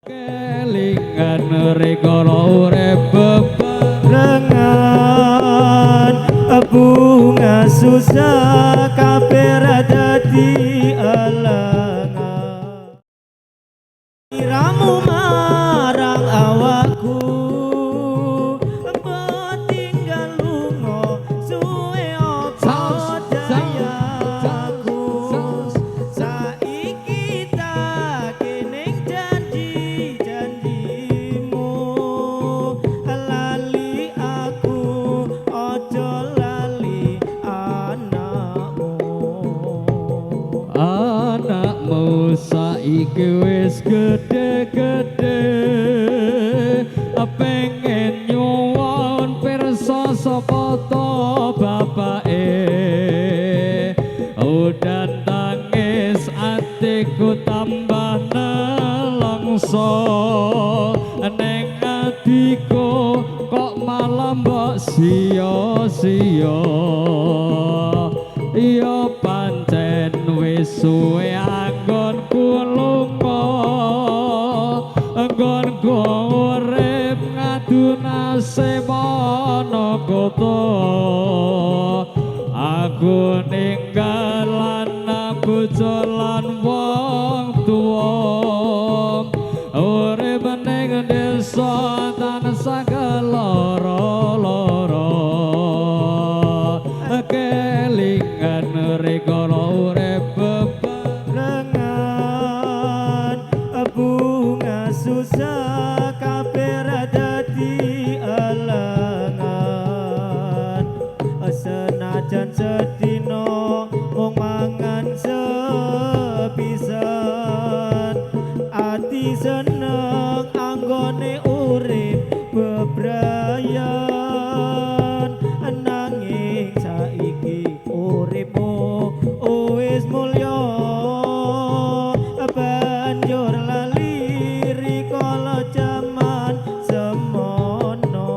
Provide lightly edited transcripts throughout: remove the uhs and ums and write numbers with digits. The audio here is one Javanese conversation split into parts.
Kelingan rikala urip bebarengan, bunga susah kabeh ra dadi alangan. Iramu marang awakku, mbok tinggal lunga suwe apa dayaku. Saiki tak kening janji janjimu, lali aku aja lali anakmu. Anakmu saiki wis gede-gede, pengen nyuwun pirsa sapa to bapake. Udan tangis atiku tambah nelongso, neng atiku kok malah mbok sia-sia. Ya pancen wis suwe anggonku lunga, anggonku urip ngadu nasib ana kota. Aku ninggal anak bojo lan wong tuwa, urip ning desa tansah keloro-loro. Kelingan rikala urip bebarengan, bunga susah kabeh ra dadi alangan. Senajan sedina mung mangan sepisan, ati seneng anggone urip bebrayan. Nanging saiki uripmu wis mulya, banjur lali rikala jaman semono.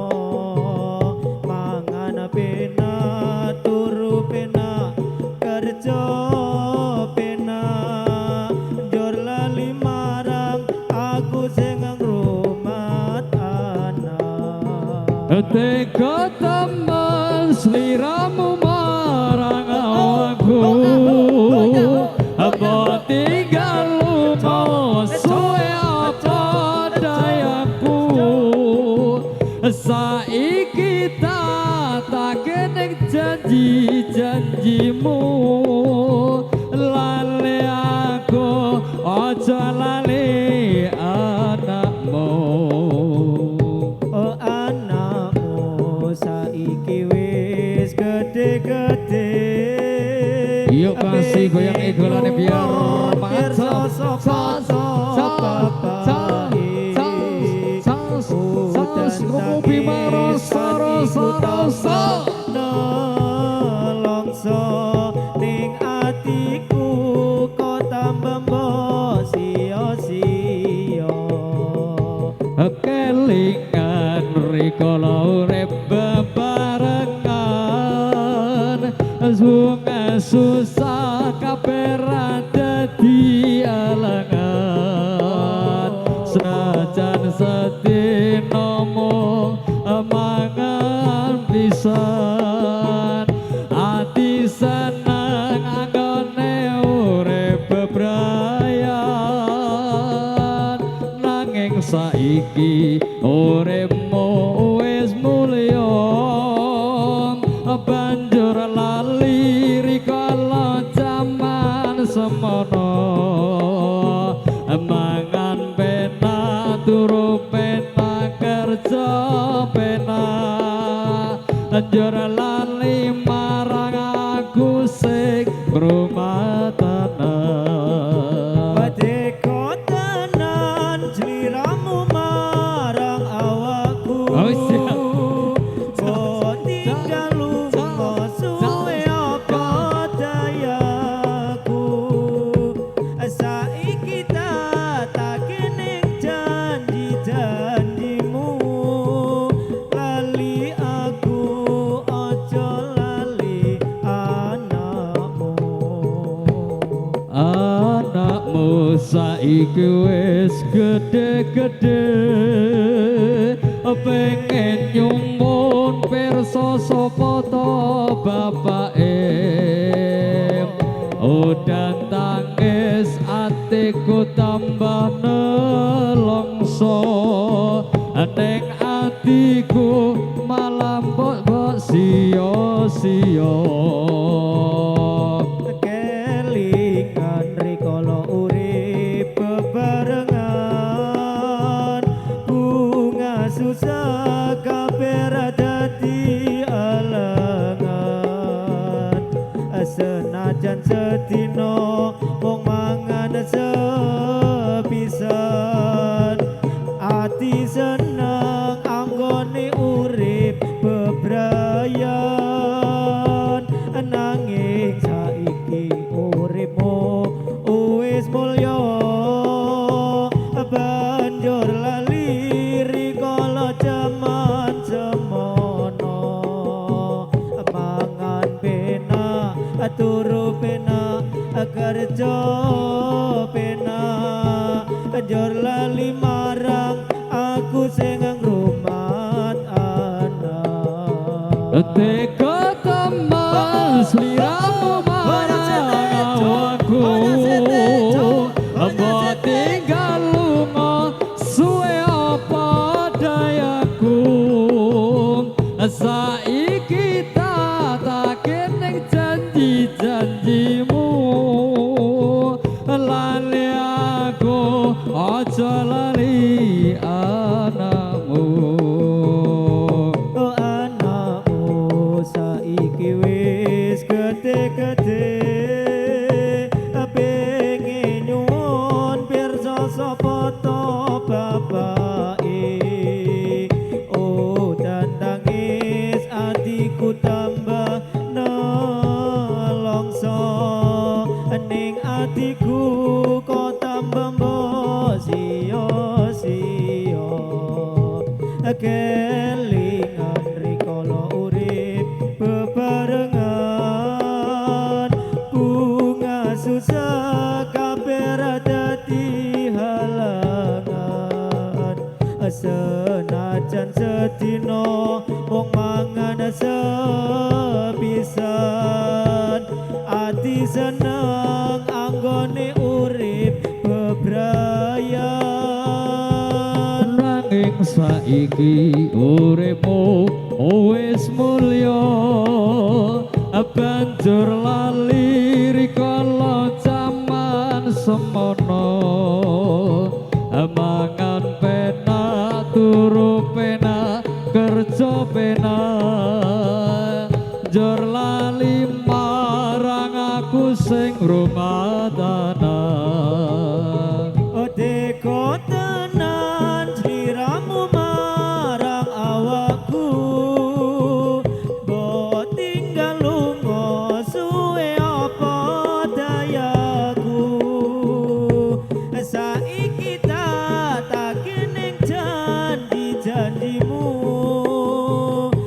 Mangan penak, turu penak, kerja penak, njur lali marang aku sing ngrumat anak. Tega temen sliramu marang aku, apa tinggal lunga suwe apa dayaku. Saiki tak kening janji-janjimu, lali aku aja lali anakmu. Oh, anakmu saiki wis gede-gede. Yuk kasih goyang egolane biar mantap. Sas, sas, sas, sas, sas, Romo Bima rasa rasa rasa. Nelongso ning atiku kok tambah mbok sia-sia. Kelingan rikala urip bebarengan, bunga susah kabeh ra dadi alangan. Senajan sedina mung mangan pisan, ati seneng anggone urip bebrayan. Nanging saiki uripmu wis mulya, banjur lali rikala jaman semono. Mangan penak, turu penak, kerja penak, njur lali marang aku sing ngrumat anak. Tega tenan sliramu marang awakku. Oh, siap. Kok tinggal lunga suwe apa dayaku. Saiki tak kening janji-janjimu, lali aku aja lali anakmu. Anakmu saiki wis gedhe. gede-gede, pengen nyuwun pirsa sapa to bapake. Udan tangis atiku tambah nelongso, ning atiku malah mbok sia-sia. Kelingan rikala urip bebarengan, bunga susah kabeh ra dadi alangan. Senajan sedina mung mangan sepisan, ati seneng anggone urip bebrayan. Nanging saiki uripmu wis mulya, banjur lali rikala jaman semono. Mangan penak, turu penak, kerja penak, njur lali marang aku sing ngrumat anak. Tega temen sliramu marang awakku, mbok tinggal lunga suwe apa dayaku. Saiki tak ning janji-janjimu, lali aku aja lali anakmu. Oh, anakmu saiki wis gede-gede, pengen nyuwun pirsa sapa to bapake. Oh, dan tangis atiku tambah nelongso, ning atiku kok tambah mbok sia-sia. Kelingan rikala urip bebarengan, bunga susah kabeh ra dadi halangan. Senajan sedina mung mangan sepisan, ati seneng anggone urip bebrayan. Nanging saiki uripmu wis mulya, banjur lali rikala jaman semono. Mangan penak, turu penak, kerja penak, njur lali marang aku sing ngrumat anak. Tega tenan sliramu marang awakku, mbok tinggal lunga suwe apa dayaku. Saiki tak ning janji-janjimu,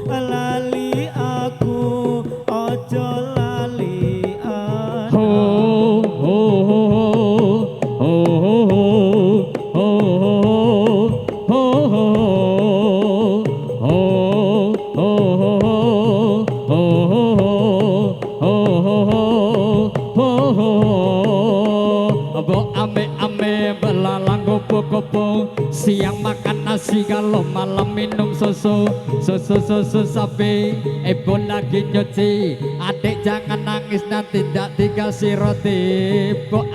lali aku aja lali Ho ho ho ho ho ho ho ho ho ho ho ho. Mbok ame-ame belalang gopo-gopo, siang makan nasi kalau malam minum susu, susu susu sapi. Ibu lagi nyuci, adik jangan nangis nanti tidak dikasih roti. Mbok